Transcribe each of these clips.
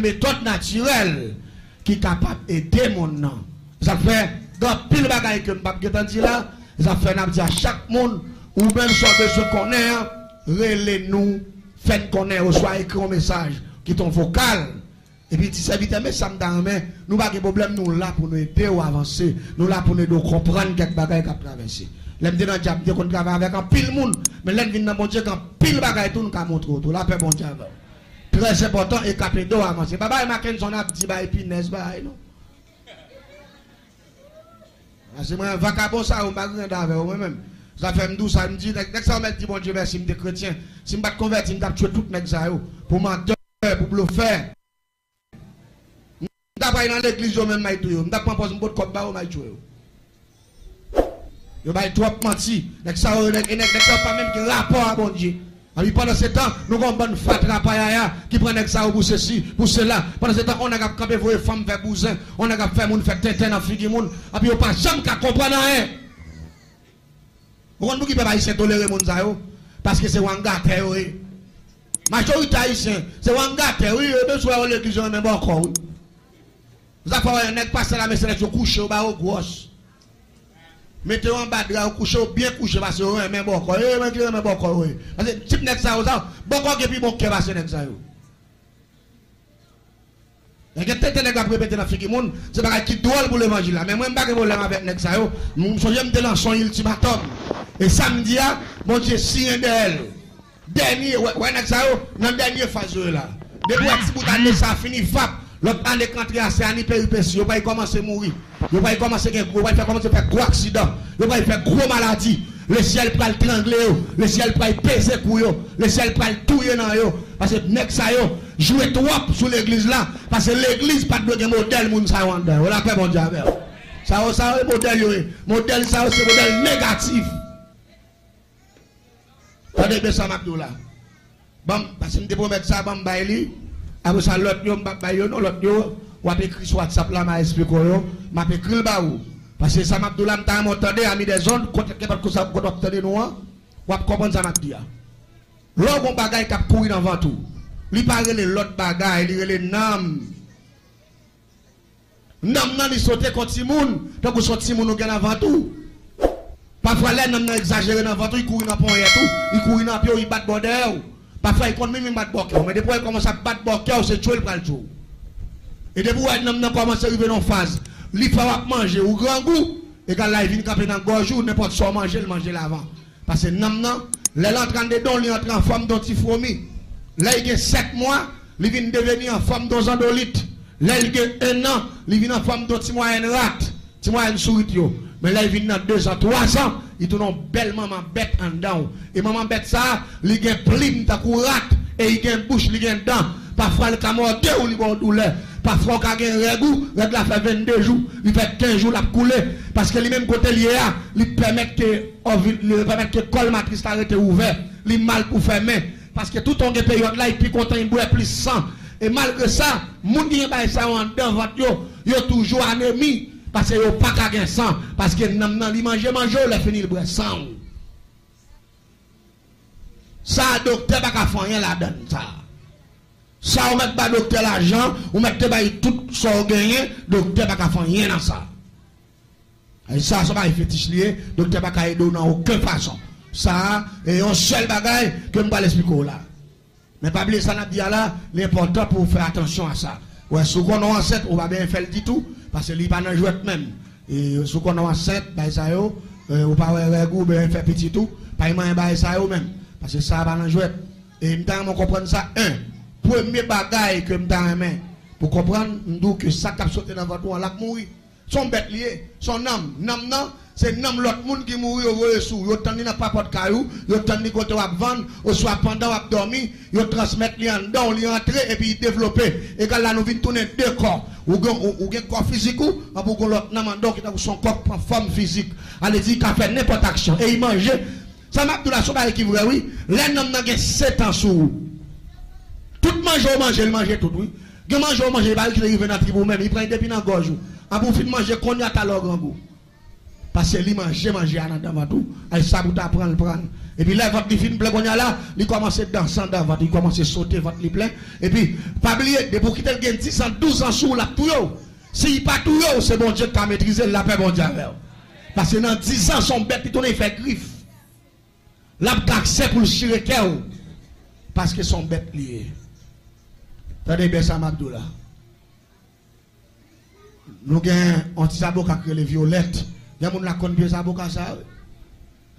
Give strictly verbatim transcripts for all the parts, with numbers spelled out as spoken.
metòd natirèl ki kapab ede moun nan. Sa fè, gen anpil bagay ke m p ap gentan di la, sa fè n ap di a chak moun, ou menm sa w bezwen konnen an, rele nou, fè n konnen, oswa ekri yon mesaj, kite yon vokal. Epi di sèvitè, men sa m ta renmen, nou pa gen pwoblèm, nou la pou nou ede w avanse, nou la pou nou ede w konprann kèk bagay k ap travèse. Lè m te nan djab, m te konn travay avèk anpil moun, men lè n vin nan Bondye, gen anpil bagay tou nou ka montre w tou. Lapè Bondye avè w. Trè enpòtan e k ap ede w avanse. Pa bay Mackenson ap di bay pinèz bagay non. Paske mwen, vakabon sa yo, m pa gen avè yo, mwen menm. Sa fè m di w sa, m di, nèg, nèg sa yo mèt di Bondye mèsi, m te kretyen. Si m pa t konvèti, m t ap tchwe tout nèg sa yo. Pou mantè, pou blofè. M ta pral nan legliz yo menm, m ay touye yo. M ta pran pòz m pot kòb ba yo, m ay tchwe yo. Yo bay twòp manti. Nèg sa yo, nèg, nèg, nèg sa yo pa menm gen rapò a Bondye. Epi pandan se tan, nou gon bann fatra payaya ki pran nèg sa yo pou sesi, pou sela. Pandan se tan, on nèg ap kanpe voye fanm fè bouzen, on nèg ap fè moun fè tenten nan figi moun. Epi yo pa janm ka konprann anyen. Ou konn pou ki pèp ayisyen tolere moun sa yo? Paske se wangatè yo ye. Majorite ayisyen, se wangatè, wi, yo bezwen wè yo legliz yo renmen bòkò, wi. Zafè wè nèg pase la, mesye nèg yo kouche, yo ba yo gwòs. Mete yo anba dra, yo kouche, yo byen kouche, paske yo renmen bòkò. E yo menm ki renmen bòkò yo ye. Paske tip nèg sa yo, sa, bòkò gen pi bon kè pase nèg sa yo. Lè gen tenten nèg ap repete nan figi moun, se bagay ki dwòl pou levanjil la. Men mwen, m pa gen pwoblèm avèk nèg sa yo. M sonje m te lanse yon iltimatòm. E sa m di a, Bondye siyen dèyè l. Dènye, wè, wè nèg sa yo, nan dènye faz yo ye la. Depi wè ti bout ane sa fini, vap, lòt ane k antre a, se ane peripesi, yo pral kòmanse mouri. Yo pral kòmanse gen gwo, yo pral kòmanse fè gwo aksidan. Yo pral fè gwo maladi. Lesyèl pral trangle yo. Lesyèl pral peze kou yo. Lesyèl pral touye nan yo. Paske nèg sa yo jwe twòp sou legliz la. Paske legliz pa t dwe gen modèl moun sa yo anndan yo. Lapè Bondye avè w. Sa yo, sa yo e modèl yo ye. Modèl sa yo se modèl negatif. Tande byen sa m ap di w la. Ban m, paske m te pwomèt sa, ban m bay li. Apre sa, lòt yo, m p ap bay yo non, lòt yo, w ap ekri sou WhatsApp la, m a esplike w yo, m ap ekri l ba ou. Paske sa m ap di w la, m ta renmen w tande, ami des ondes, kote, kenpòt kote w ap tande nou an, w ap konprann sa m ap di a. Lè w gon bagay k ap kouri nan vant ou, li pa rele lòt bagay, li rele nanm. Nanm nan, li sote kon timoun, tankou se yon timoun ou gen nan vant ou. Pafwa, lè nanm nan egzajere nan vant ou, li kouri nan ponyèt ou, li kouri nan pye w, li bat bò dèyè w. Pafwa, li konn menm bat bò kè w. Men depi w wè l kòmanse ap bat bò kè w, se tchwe l pral tchwe w. E depi w wè nanm nan kòmanse rive nan yon faz, li fè w ap manje, ou grangou, egal la, li vin kanpe nan gòj ou, nenpòt sa w manje, l manje l avan. Paske nanm nan, lè l antre anndedan w, li antre an fòm de yon ti fwomi. Lè l gen sèt mwa, li vin deveni an fòm de yon zandolit. Lè l gen en an, li vin an fòm de yon ti mwayèn rat, ti mwayèn sourit yo. Men lè l vin nan dezan, twazan, li tounen yon bèl manman bèt anndan w. E manman bèt sa a, li gen plim tankou rat, e li gen bouch, li gen dan. Pafwa, l ka mòde w, li ba w doulè. Pafwa, w ka gen règ ou, règ la fè vennde jou, li fè kenz jou, l ap koule. Paske li menm kote l ye a, li pèmèt ke Ovi-, li pèmèt ke kòl matris la rete ouvè. Li mal pou fèmen. Paske toutan w gen peryòd la, li pi kontan, li bwè plis san. E malgre sa, moun ki gen bagay sa yo anndan vant yo, yo toujou anemi. Paske yo pa ka gen san. Paske nanm nan, li manje, manje w, lè fini, li bwè san w. Sa a, doktè pa ka fè anyen ladann sa. Sa ou mèt ba doktè lajan, ou mèt te bay tout sa w genyen, doktè pa ka fè anyen nan sa. E sa, se yon bagay fetich li ye, doktè pa ka ede w nan okenn fason. Sa a, e yon sèl bagay ke m pral esplike w la. Men pa bliye sa n ap di a la, li enpòtan pou w fè atansyon a sa. Wè, si w konnen w ansent, ou pa bezwen fè l ditou, paske li pa nan jwèt menm. E si w konnen w ansent, bagay sa yo, e, ou pa wè règ ou, bezwen fè pitit ou, pa gen manyen bagay sa yo menm. Paske sa a pa nan jwèt. E m ta renmen w konprann sa, en. Premye bagay ke m ta renmen pou w konprann, m di w ke sa k ap sote nan vant ou an, l ap mouri. Se yon bèt li ye, se yon nanm. Nanm nan, se nanm lòt moun ki mouri yo voye sou ou. Yo tann li nan papòt kay ou, yo tann li kote w ap vann, oswa pandan w ap dòmi, yo transmèt li anndan w, li antre epi li devlope. Egal la nou vin tounen de kò. Ou gen, ou, ou gen kò fizik ou, anpi ou gen lòt nanm anndan w ki tankou se yon kò k pran fòm fizik. Ale di li ka fè nenpòt aksyon. E li manje, sa m ap di w la, se yon bagay ki vrè, wi. Lè nanm nan gen sèt an sou ou, tout manje w manje, li manje tout, wi. Gen manje w manje, li pa kite rive nan trip ou menm, li pran li depi nan gòj ou. Anpi w fin manje, kounye a talè w grangou. Paske li manje manje a nan dan vant ou. Ay sa pou ta pran l, pran l. Epi lè vant li fin plen kounye a la, li kòmanse danse andan vant, li kòmanse sote, vant li plen. Epi, pa bliye, depi w kite l gen dizan, douzan sou ou, l ap touye w. Si li pa touye w, se Bondye ki ka metrize l, lapè Bondye avè w. Paske nan dizan, se yon bèt li tounen, li fè grif. L ap gen aksè pou l chire kè w. Paske se yon bèt li ye. Tande byen sa m ap di w la. Nou gen yon ti zaboka k rele Vyolèt. Gen moun la k konn pye zaboka sa a, wi.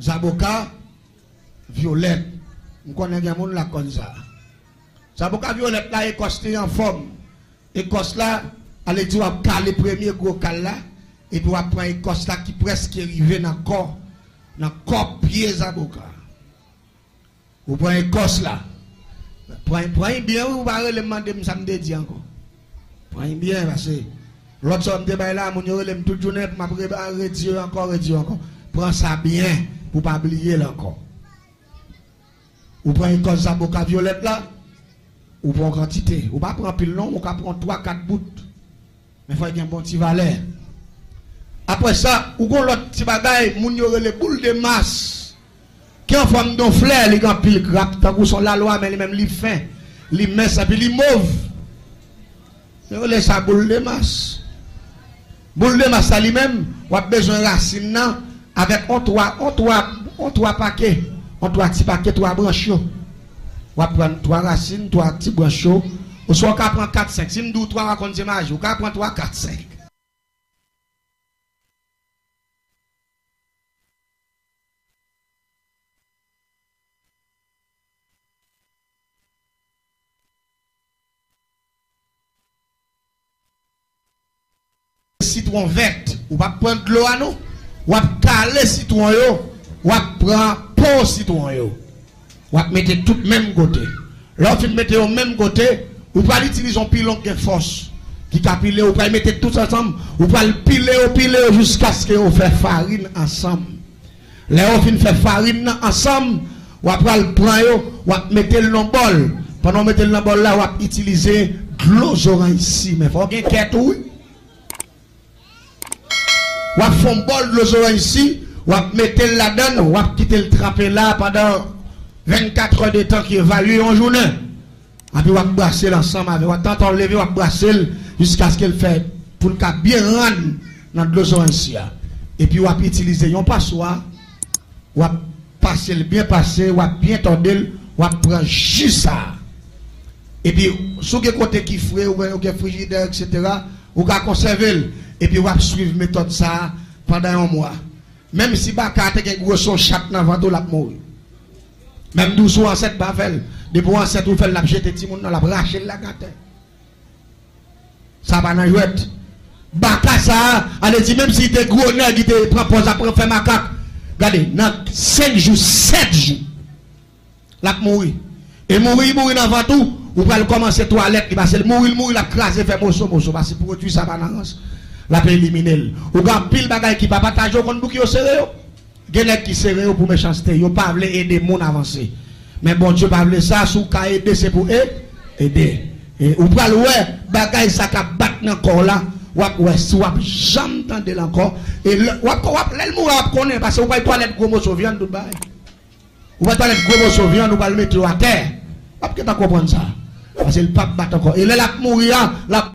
Zaboka Vyolèt. M konnen gen moun la k konn sa. Zaboka Vyolèt la, ekòs li anfòm. Ekòs la, ale di w ap kale premye gwo kal la, epi w ap pran ekòs la ki prèske rive nan kò, nan kò pye zaboka. Ou pran ekòs la. Pran, pran li byen, wi, ou pa rele m, mande m sa m te di ankò. Pran li byen, paske lòt sa w m te bay la, moun yo rele m tout jounen pou m ap re-, redi yo ankò, redi yo ankò. Pran sa byen, pou w pa bliye l ankò. Ou pran ekòs zaboka Vyolèt la, ou pran yon kantite. Ou pa pran anpil non, ou ka pran twa, kat bout. Men fò l gen bon ti valè. Apre sa, ou gon lòt ti bagay, moun yo rele boul de mas. Ki an fòm de yon flè, li gen anpil grap, tankou se yon lalwa, men li menm li fen, li mens, epi li mov. Yo rele sa boul de mas. Boul de mas la li menm, w ap bezwen rasin nan avèk on twa, on twa, on twa pake, on twa ti pake, twa branch yo. W ap pran twa rasin, twa ti branch yo, oswa w ka pran kat, senk. Si m di w twa, w a konn se maji, w ka pran twa, kat, senk. Sitwon vèt, ou p ap pran dlo a non. W ap kale sitwon yo, w ap pran po sitwon yo. W ap mete tout menm kote. Lè w fin mete yo menm kote, ou pral itilize yon pilon k gen fòs, ki ka pile, ou pral mete tout ansanm, ou pral pile yo, pile yo jiskaske yo fè farin ansanm. Lè yo fin fè farin nan ansanm, w ap pral pran yo, w ap mete l nan bòl. Pandan w mete l nan bòl la, w ap itilize dlo zoranj si. Men fò w gen kè tou, wi. W ap fè yon bòl dlo zoranj si, w ap mete l ladan l, w ap kite l tranpe la pandan vennkat è de tan ki evalye yon jounen. Epi w ap brase l ansanm avè, w ap, tan w leve, w ap brase l jiskaske l fè, pou l ka byen rann nan dlo zoranj si a. Epi w ap itilize yon paswa, w ap pase l byen pase, w ap byen tòde l, w ap pran ji sa a. Epi, si w gen kote ki fre, oubyen w gen frijidè, etsetera, ou ka konsève l. Epi w ap swiv metòd sa a pandan yon mwa. Menm si baka a te gen gwo son chat nan vant ou, l ap mouri. Menm di w si w ansent, pa fè l. Depi w ansent, ou fè l, l ap jete timoun nan, l ap rache l lage atè. Sa pa nan jwèt. Baka sa a, ale di menm si li te gwo nèg, li te pran pòz ap fè makak. Gade, nan senk jou, sèt jou, l ap mouri. E mouri, li mouri nan vant ou, ou pral kòmanse twalèt li, paske l mouri, l mouri, l ap kraze, fè moso, moso, paske pwodui sa pa nan rans. L ap elimine l. Ou gen anpil bagay ki pa pataje, ou konn pou ki yo sere yo. Gen nèg ki sere yo pou mechanste, yo pa vle ede moun avanse. Men Bondye pa vle sa, si w ka ede, se pou e-, ede. E ou pral wè, bagay sa k ap bat nan kò w la, w ap wè si w ap janm tande l ankò. E lè, w ap, w ap, lè l mouri, w ap konnen, paske ou pral twalèt gwo moso vyann, tout bagay. Ou pral twalèt gwo moso vyann, ou pral mete yo atè. W ap gentan konprann sa. Paske l p ap bat ankò. E lè l ap mouri a, l ap